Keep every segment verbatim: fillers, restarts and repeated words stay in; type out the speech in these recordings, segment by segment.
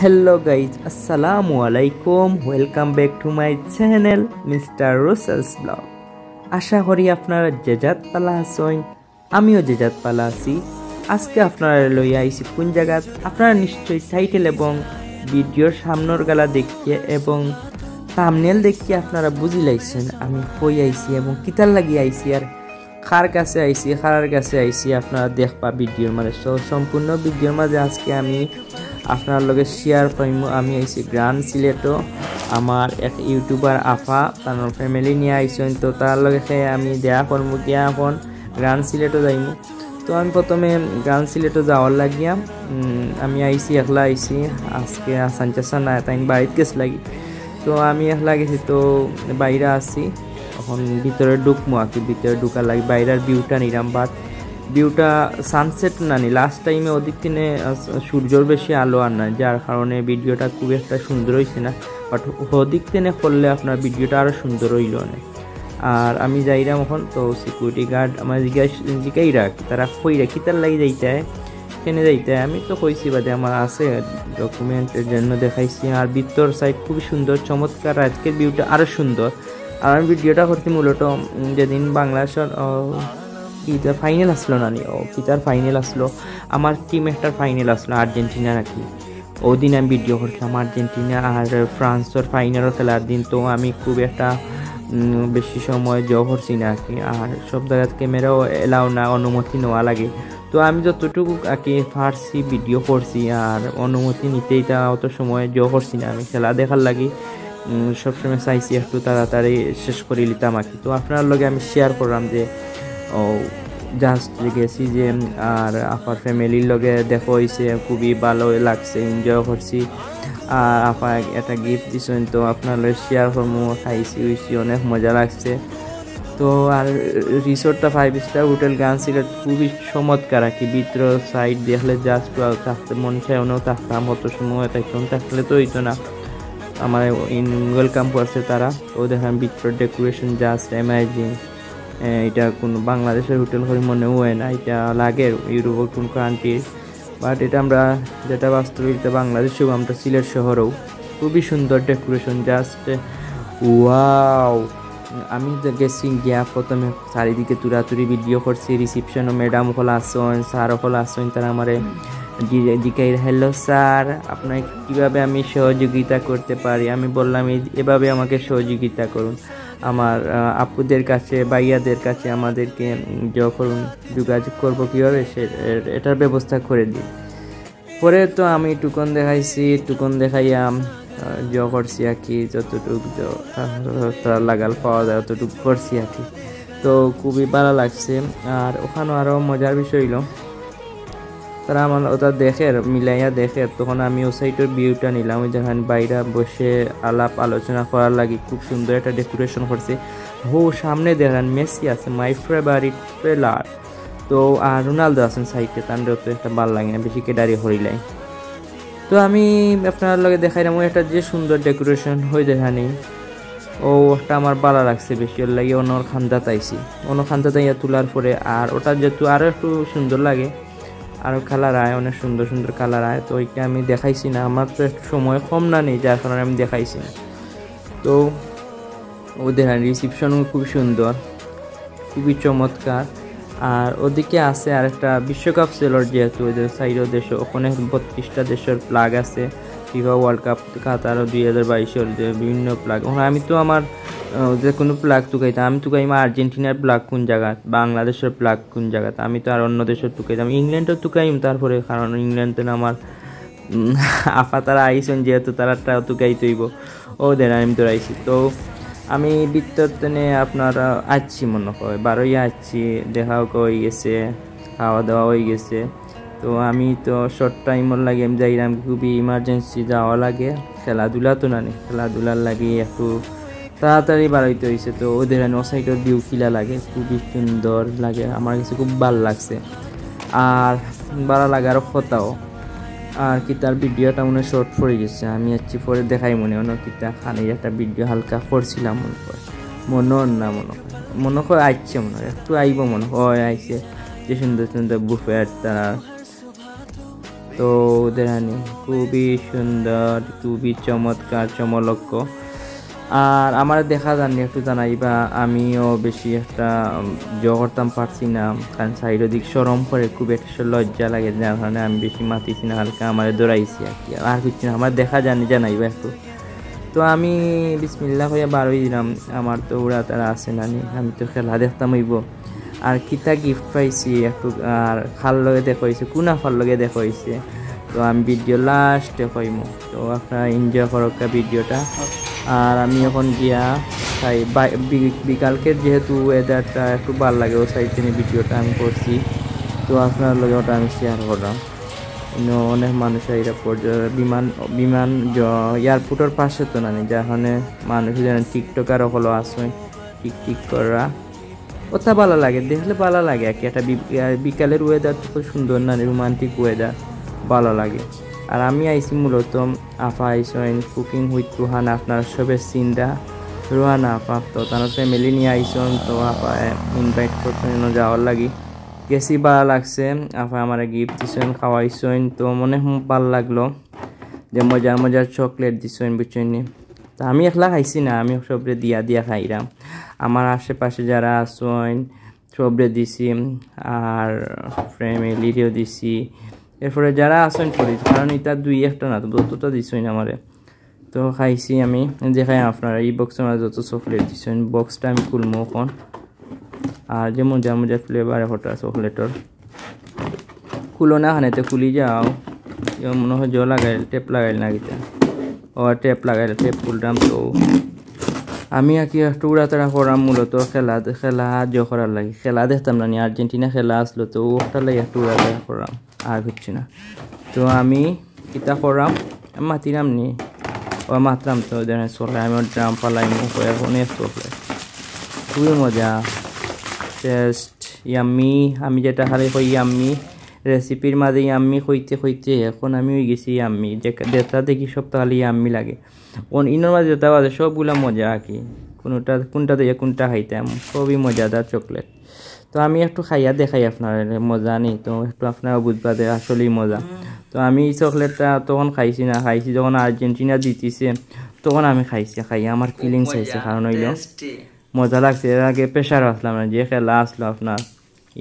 Hello guys, আসসালামু আলাইকুম। Welcome back to my channel, Mister Russell's Vlog. আশা করি আপনারা যে যাত পালা আছইন, আমিও যে যাত পালা আছি। আজকে আপনারা লইয়া আইছি কোন জাগাত, আপনারা নিশ্চয়ই টাইটেল এবং ভিডিওর সামনর গালা দেখিয়া এবং থাম্বনেল দেখিয়া আপনারা বুঝি লাইছেন আমি কই আইছি এবং কিতার লাগি আইছি আর কার কাছে আইছি, কার কাছে আইছি, আপনারা দেখবা ভিডিওর মাঝে। So, সম্পূর্ণ ভিডিওর মাঝে আজকে আমি আপনার লগে শেয়ার করমু। আমি আইছি গ্রান্ড সিলেটো, আমার এক ইউটিউবার আফা, তার ফ্যামিলি নিয়া আইছইন, তো তার লগে সে আমি দেখা করমু গিয়া এখন গ্রান্ড সিলেটো যাইমু। তো আমি প্রথমে গ্রান্ড সিলেটো যাওয়ার লাগিয়া, উম, আমি আইছি, একলা আইছি, আজকে আসান চাচা না, তাইন বাড়িত গেছে লাগি। তো আমি একলা গেছি, তো বাইরে আছি, এখন ভিতরে ঢুকমু আর কি, ভিতরে ঢুকার লাগি বাইরের ভিউটা নিলাম, বাট ভিউটা সানসেট না নি, লাস্ট টাইমে ওদিক থেকে, আহ, সূর্যর বেশি আলো আর নাই, যার কারণে ভিডিওটা খুব একটা সুন্দর হইছে না, বাট ওদিক থেকে করলে আপনার ভিডিওটা আরও সুন্দর হইল অনেক। আর আমি যাইরাম এখন, তো সিকিউরিটি গার্ড আমার জিজ্ঞাস-, জিজ্ঞাইরা, তারা কইরা, "কিতার লাগি যাইতায়? কেনে যাইতায়?" আমি তো কইছি বাদে আমার আছে ডকুমেন্ট, এর জন্য দেখাইছি। আর ভিতর সাইড খুবই সুন্দর, চমৎকার, আজকের ভিউটা আরও সুন্দর। আর আমি ভিডিওটা করছি মূলত, উম, যেদিন বাংলাদেশের, ও, কিতার ফাইনাল আসলো না নি, ও, কিতার ফাইনাল আসলো, আমার টিম একটার ফাইনাল আসলো আর্জেন্টিনা নাকি, ওদিন আমি ভিডিও করছিলাম আর্জেন্টিনা আর ফ্রান্সের ফাইনাল খেলার দিন। তো আমি খুব একটা, উম, বেশি সময় জো করছি না আর কি, আর সব জায়গাত ক্যামেরাও এলাও না, অনুমতি নেওয়া লাগে। তো আমি যতটুকু আর কি পারছি ভিডিও করছি, আর অনুমতি নিতেই তা অত সময় জো করছি না, আমি খেলা দেখার লাগি, উম, সবসময় চাইছি একটু তাড়াতাড়ি শেষ করি লিতাম আর কি। তো আপনার লগে আমি শেয়ার করলাম যে, ও, জাস্ট গেছি যে, আর আফার ফ্যামিলির লগে দেখা হইছে, খুবই ভালো লাগছে, এনজয় করছি। আর আফা এক-, একটা গিফট দিছইন, তো আপনার লগে শেয়ার করমু, খাইছি হইছি, অনেক মজা লাগছে। তো আর রিসোর্টটা five star hotel grand Sylhet খুবই চমৎকার আর কি, ভিতর সাইড দেখলে জাস্ট থাকতে মন চায়, অনেও থাকতাম, অত সময় থাকতাম, থাকলে তো হইতো না। আমার ইন ওয়েলকাম করছে তারা, ও দেখেন ভিতর ডেকোরেশন জাস্ট অ্যামেজিং। এটা কোনো বাংলাদেশের হোটেল করে মনে হয় না, এটা লাগে ইউরোপের কোন কান্ট্রি, বাট এটা আমরা যেটা বাস্তবে এটা বাংলাদেশেও, আমরা সিলেট শহরেও খুবই সুন্দর ডেকোরেশন, জাস্ট ওয়াও। আমি তো গেছি গিয়া প্রথমে চারিদিকে তুরাতুরি ভিডিও করছি, রিসেপশনও ম্যাডাম হল আসন, স্যার হল আসন, তারা আমারে জি-, জিজ্ঞাইর, "হ্যালো স্যার, আপনাকে কীভাবে আমি সহযোগিতা করতে পারি?" আমি বললাম, "এই, এভাবে আমাকে সহযোগিতা করুন।" আমার, আহ, আপুদের কাছে, ভাইয়াদের কাছে আমাদেরকে, উম, যখন যোগাযোগ করবো কীভাবে, সে, এ-, এটার ব্যবস্থা করে দিন। পরে তো আমি টোকন দেখাইছি, টোকন দেখাইয়া, আহ, জো করছি আর কি, যতটুক জো, আহ, তারা লাগাল পাওয়া যায়, অতটুক করছি আর কি। তো খুবই ভালো লাগছে। আর ওখানে আরও মজার বিষয় হইল, তারা আমার ওটা দেখের, মিলাইয়া দেখের, তখন আমি ও সাইডের ভিউটা নিলাম, ওই যেখানে বাইরে বসে আলাপ আলোচনা করার লাগি খুব সুন্দর একটা ডেকোরেশন করছে। হো, সামনে দেখেন মেসি আছে, my favourite player। তো আর রোনালদো আছেন সাইডে, তানরে তো একটা ভালো লাগে না, বেশি কেডারি হরিলাই। তো আমি আপনার লগে দেখাইলাম ওই একটা যে সুন্দর ডেকোরেশন হই দেখানি, ও একটা আমার ভালো লাগছে বেশি, ওর লাগি অনর খান্দাত আইছি। অনর খান্দাত আইয়া তোলার পরে আর ওটা যেহেতু আরও একটু সুন্দর লাগে, আরও কালার আয়, অনেক সুন্দর সুন্দর কালার আয়, তো ওইটা আমি দেখাইছি না, আমার তো একটু সময় কম না নেই, যার কারণে আমি দেখাইছি না। তো ও দেখেন রিসেপশন খুব সুন্দর, খুবই চমৎকার। আর ওদিকে আছে আরেকটা বিশ্বকাপ সেলর, যেহেতু ওই যে সাইডের দেশে ওখানে বত্রিশটা দেশের ফ্ল্যাগ আছে, ফিফা ওয়ার্ল্ড কাপ কাতার দুই হাজার বাইশের যে বিভিন্ন ফ্ল্যাগ। ওখানে আমি তো আমার, আহ, যে কোনো ফ্ল্যাগ তুকাইতাম, আমি তুকাইমু আর্জেন্টিনার ফ্ল্যাগ কোন জায়গা, বাংলাদেশের ফ্ল্যাগ কোন জায়গা, আমি তো আর অন্য দেশের তুকাইতাম, ইংল্যান্ডও তুকাইম তারপরে, কারণ ইংল্যান্ড তো না আমার, উম, আফা তারা আইসন যেহেতু তারারটাও তুকাইতে হইব। ও দেন আমি তো আইছি, তো আমি ভিতর তনে আপনার, আহ, আছি মনে হয়, বারোই আছি, দেখা হয়ে গেছে, খাওয়া দাওয়া হয়ে গেছে। তো আমি তো শর্ট টাইমর লাগি আমি যাইলাম, খুবই ইমার্জেন্সি যাওয়া লাগে, খেলাধুলা তো না নেই, খেলাধুলার লাগি একটু তাড়াতাড়ি বাড়াইতে হয়েছে। তো ওদের এখানে ও সাইডের ভিউ কিলা লাগে, খুবই সুন্দর লাগে, আমার কাছে খুব ভালো লাগছে। আর ভালো লাগার কথাও, আর কি তার ভিডিওটা মনে হয় শর্ট পড়ে গেছে, আমি আছি পরে দেখাই মনে হয় কিতা খানে একটা ভিডিও হালকা করছিলাম মনে হয়, মনে হয় না মনে হয়, মনে হয় আইছে মনে হয়, একটু আইব মনে হয়, আইছে যে সুন্দর সুন্দর বুফেট তারা তো দেখরানি, খুবই সুন্দর, খুবই চমৎকার, চমলক্ষ। আর আমারে দেখা যারনি একটু জানাইবা, আমিও বেশি একটা উম, জো করতাম পারছি না, কারণ চাইরোদিক শরম করে, খুব একটা লজ্জা লাগে, যার কারণে আমি বেশি মাতিছি না, হালকা আমারে দৌড়াইছি আর কি, আর কিচ্ছু না। আমারে দেখা যারনি জানাইবা একটু। তো আমি বিসমিল্লাহ কইয়া বার অই দিলাম, আমার তো উড়া তারা আছে নানি, আমি তো খেলা দেখতাম অইবো। আর কিতা গিফট পাইছি একটু, আর কার লগে দেখা অইছে, কুন আফার লগে দেখা অইছে, তো আমি ভিডিও লাস্টে কইমু। তো আপনারা এনজয় করউক্কা ভিডিওটা। আর আমি এখন গিয়া খাই, বা-, বি-, বিকালকে যেহেতু ওয়েদারটা একটু ভালা লাগে, ও সাইড থেকে ভিডিওটা আমি করছি, তো আপনার লগে ওটা আমি শেয়ার করলাম। ইনো অনেক মানুষ আইরা পর্য-, বিমান, বিমান জ-, এয়ারপোর্টর পাশে তো নানি, যার কারণে মানুষ যেন টিকটকার হলো আসে, টিক টিক করা। ওটা ভালা লাগে, দেখলে ভালা লাগে আর কি। একটা বি-, আহ, বিকালের ওয়েদার তো খুব সুন্দর নানি, রোমান্টিক ওয়েদার, ভালা লাগে। আর আমি আইছি মূলত, আফা আইসইন Cooking with Ruhana, আপনারা সবে চিনরা রুহানা আফা, তো তার ফ্যামিলি নিয়ে আইসইন, তো আফা ইনভাইট করছইন যাওয়ার লাগি। গেছি, ভালা লাগছে, আফা আমারে গিফট দিছইন, খাওয়াইছইন, তো মনে হুম ভালা লাগলো যে মজার মজার চকলেট দিছইন, বুঝছইন নি? তো আমি একলা খাইছি না, আমি সবরে দিয়া দিয়া খাইরাম। আমার আশেপাশে যারা আছইন সবরে দিছি, আর ফ্যামিলিরেও দিছি। এরপরে যারা আছইন সরি, কারণ এটা দুই একটা না, তো যতটা দিছইন আমারে। তো খাইছি আমি, দেখাই আপনারা, এই বক্সর মাঝে যত চকলেট দিছইন, বক্সটা আমি খুলমু এখন। আর যে মজার মজার ফ্লেভার একটা চকলেটর, খুলো না, খানেতে খুলি যাও। ইয়ে মনে হয় জো লাগাইল, টেপ লাগাইল না কিতা? ও, টেপ লাগাইল, টেপ খুললাম তো। আমি আর কি একটু উড়াতাড়া করাম মূলত খেলা, খেলা জো করার লাগি। খেলা দেখতাম না নি, আর্জেন্টিনা খেলা আসলো তো, ওটার লাগি একটু উড়াতাড়া করাম, আর কিচ্ছু না। তো আমি কিতা করাম, আমি মাতিরাম নি, ও মাতরাম তো, যেন চলে, আমি ড্রাম পালাইমু, এখন চলে। খুবই মজা, টেস্ট, ইয়াম্মি। আমি যেটা খালি কই ইয়াম্মি, রেসিপির মাঝে ইয়াম্মি কইতে কইতে এখন আমি অই গেছি ইয়াম্মি। যে, যেটা দেখি সব তো খালি ইয়াম্মি লাগে। কোন ইনোর মাঝে যেটা বাজে সবগুলা মজা আর কি। কোনটা, কোনটা দিয়ে কোনটা খাইতাম, খুবই মজাদার চকলেট। তো আমি একটু খাইয়া দেখাই আপনারে মজা নি, তো একটু আপনারা বুঝবা যে আসলেই মজা। তো আমি এই চকলেটটা তখন খাইছি না, খাইছি যখন আর্জেন্টিনা জিতিছে, তখন আমি খাইছি। খাইয়া আমার ফিলিংস আইছে, কারণ অইলো মজা লাগছে। এর আগে প্রেশার আসলাম না, যে খেলা আসলো আপনার,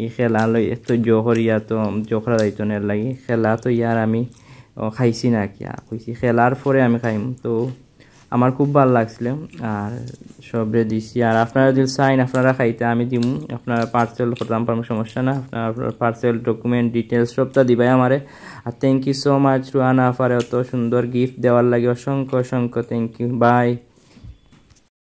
এই খেলা লই এত জো করিয়া তো জো করা যাইতো না, এর লাগি খেলা তো ইয়ার আমি, ও, খাইছি না কিয়া, কইছি খেলার পরে আমি খাইম। তো আমার খুব ভালা লাগছিল, আর সবরে দিছি। আর আপনারা যদি চাইন আপনারা খাইতা, আমি দিমু, আপনারা পার্সেল করতাম পারমু, সমস্যা না। আপনারা আপনারা পার্সেল, ডকুমেন্ট, ডিটেলস সবটা দিবাই আমারে। আর thank you so much Ruhana আফারে অত সুন্দর গিফট দেওয়ার লাগি, অসংখ্য অসংখ্য thank you, বাই।